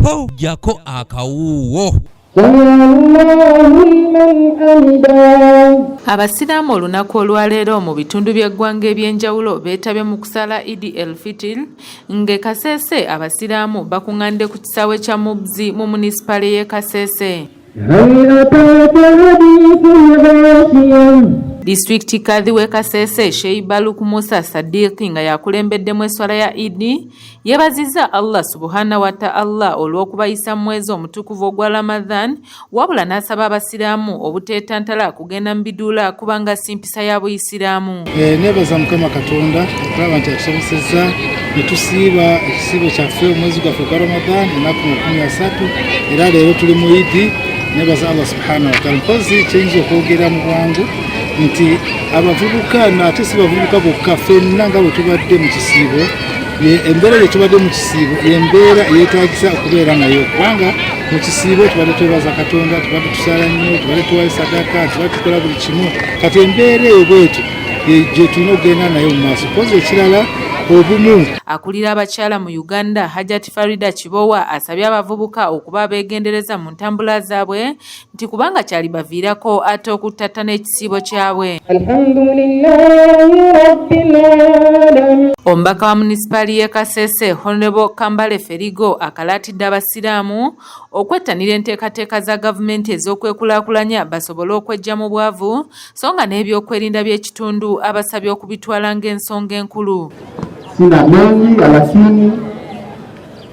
Ho, ggyako akawuuwo. Abasiraamu olunaku olwaleero mu bitundu by'eggwanga eby'enjawulo beetabye mu kusaala Idi el Fitir ng'e Kasese abasiraamu bakuŋŋaanidde ku kisaawe kya Mubzi mu munisipaali y'e Kasese. Disitulikiti Kadhi w'e Kasese Sheikh Baluk Musa Sadiqi nga yakulembeddemu esswala ya Idi Yeebazizza Allah Subuhana wa Ta'allah olw'okubayisa mu mwezi omutukuvu ogwa Ramadhan wabula n'asaba Abasiraamu obuteetantala kugenda mu biduula kubanga si mpisa ya Buyisiraamu. Eh, neebaza Mukama Katonda okulaba nti atusobosezza ne tusiiba ekisiibo kyaffe omwezi gwaffe ogwa Ramadhan ennaku 30 era leero tuli mu Idi. Neebaza Allah subhanahu wa ta'ala. Mpozi kyeyinza okwogera mu bwangu nti abavubuka ate si bavubuka bokka ffenna nga bwe tubadde mu kisiibo embeera gye tubadde mu kisiibo yembeera yeetagisa okubeera nayo kubanga mu kisiibo tubadde twebaza katonda tubadde tusaala nnyo tubadde tuwayo sadaka tubadde tukola buli kimu kati embeera eyo bwetyo gye tulina okugenda nayo mu maaso kozi ekirala obumu. Akulira abakyala mu Uganda Hajat Farida Kibowa asabye abavubuka okuba abeegendereza mu ntambula zaabwe nti kubanga kyalibaviirako ate okuttattana ekisiibo kyabwe. Omubaka wa munisipaali y'e Kasese Honorable Kambale Ferigo akalaatidde Abasiraamu okwettanira enteekateeka za gavumenti ez'okwekulaakulanya basobole okweggya mu bwavu so nga n'ebyokwerinda by'ekitundu abasabye okubitwala ng'ensonga enkulu. Sina mengi lakini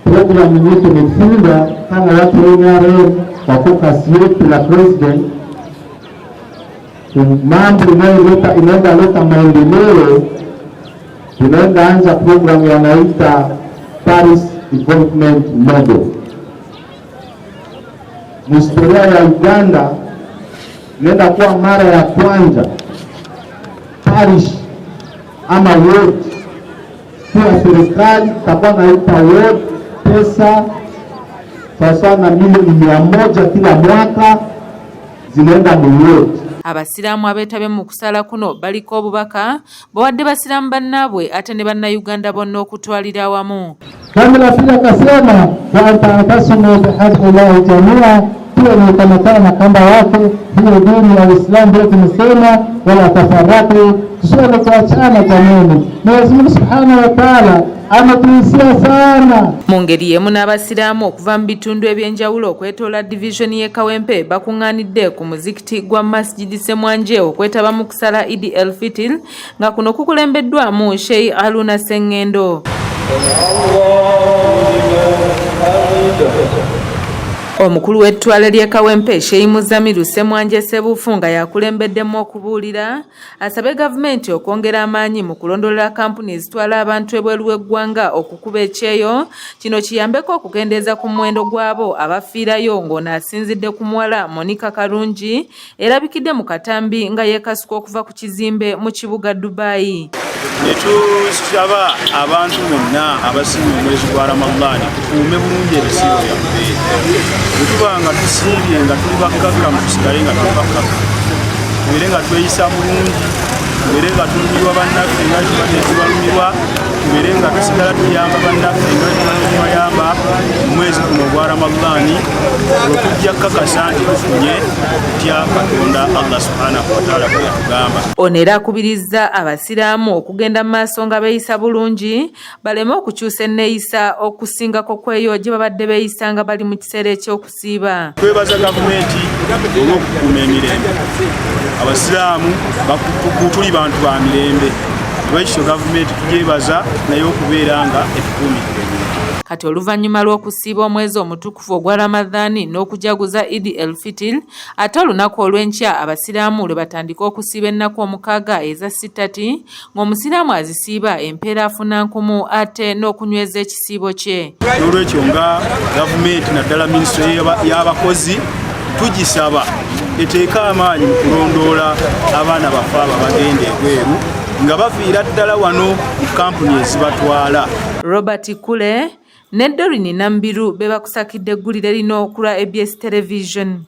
Programu yenyewe tumefunga kama watu wa NRM kwa focus yetu la president, mambo inayoleta inaenda leta maendeleo. Tunaenda anza programu yanaita Paris Development Model. Historia ya Uganda inaenda kuwa mara ya kwanza parish ama ward pia serikali itakuwa naipa ward pesa sawasawa na milioni 100 kila mwaka zinaenda mu Abasiraamu abeetabye mu kusaala kuno baliko obubaka bawadde basiraamu bannaabwe ate ne Bannayuganda bonna okutwalira awamu. Jambo la pili akasema wa ta'tasimu bihablillahi jamia, pia ni kukamatana na kamba yake hiyo dini ya Uislamu ndio tumesema, wala tafarraqu, tusiwe kuachana jamani. Mwenyezi Mungu Subhanahu wa Ta'ala ametuhusia sana. Mu ngeri y'emu n'Abasiraamu okuva mu bitundu eby'enjawulo okwetoola divizoni y'e Kawempe bakuŋŋaanidde ku muzikiti gwa Masjid Ssemwanje okwetaba mu kusala Idi el Fitir nga kuno kukulembeddwamu Sheikh Haruna Ssengendo. Omukulu w'ettwale ly'e Kawempe Sheikh Muzamiru Ssemwanje Ssebuufu nga yakulembeddemu okubuulira asabye gavumenti okwongera amaanyi mu kulondolola kampuni ezitwala abantu ebweru w'eggwanga okukuba ekyeyo kino kiyambeko okukendeeza ku muwendo gw'abo abafiirayo ng'ono asinzidde ku muwala Monica Karungi erabikidde mu katambi nga yeekasuka okuva ku kizimbe mu kibuga Dubai. Ne tusaba abantu bonna abasiima omwezi gwa Ramadhan tukuume bulungi ebisiibo byaffe. Bwe tuba nga tusiibye nga tuli bakkakkamu tusigale nga tuli bakkakkamu, tubeere nga tweyisa bulungi, tubeere nga tulumirwa bannaffe nga tubadde tubalumirwa, tubeere nga tusigala tuyamba bannaffe nga tubadde tubayamba mu mwezi guno ogwa Ramadhan, olwo tujja kukakasa nti tufunye kutya Katonda Allah subhanahu wataala bwe yatugamba. Ono era akubirizza Abasiraamu okugenda mu maaso nga beeyisa bulungi baleme okukyusa enneeyisa okusingako kw'eyo gye babadde beeyisa nga bali mu kiseera eky'okusiiba. Twebaza gavumenti olw'okukuuma emirembe. Abasiraamu tuli bantu ba mirembe, lwekityo gavumenti tugyebaza naye okubeera nga etukuumidde emirembe. Kati oluvannyuma lw'okusiiba omwezi omutukuvu ogwa Ramadhan n'okujaguza Idi el Fitir, ate olunaku olw'enkya Abasiraamu lwe batandika okusiiba ennaku 6 eza Sittati ng'Omusiraamu azisiiba empeera afuna nkumu ate n'okunyweza ekisiibo kye. N'olwekyo nga gavumenti naddala minisitule y'abakozi tugisaba eteeke amaanyi mu kulondoola abaana baffe abo abagenda ebweru nga baviira ddala wano mu kampuni ezibatwala. Robert Kule ne Doreen Nambiru be bakusakidde eggulire lino ku lwa ABS Television.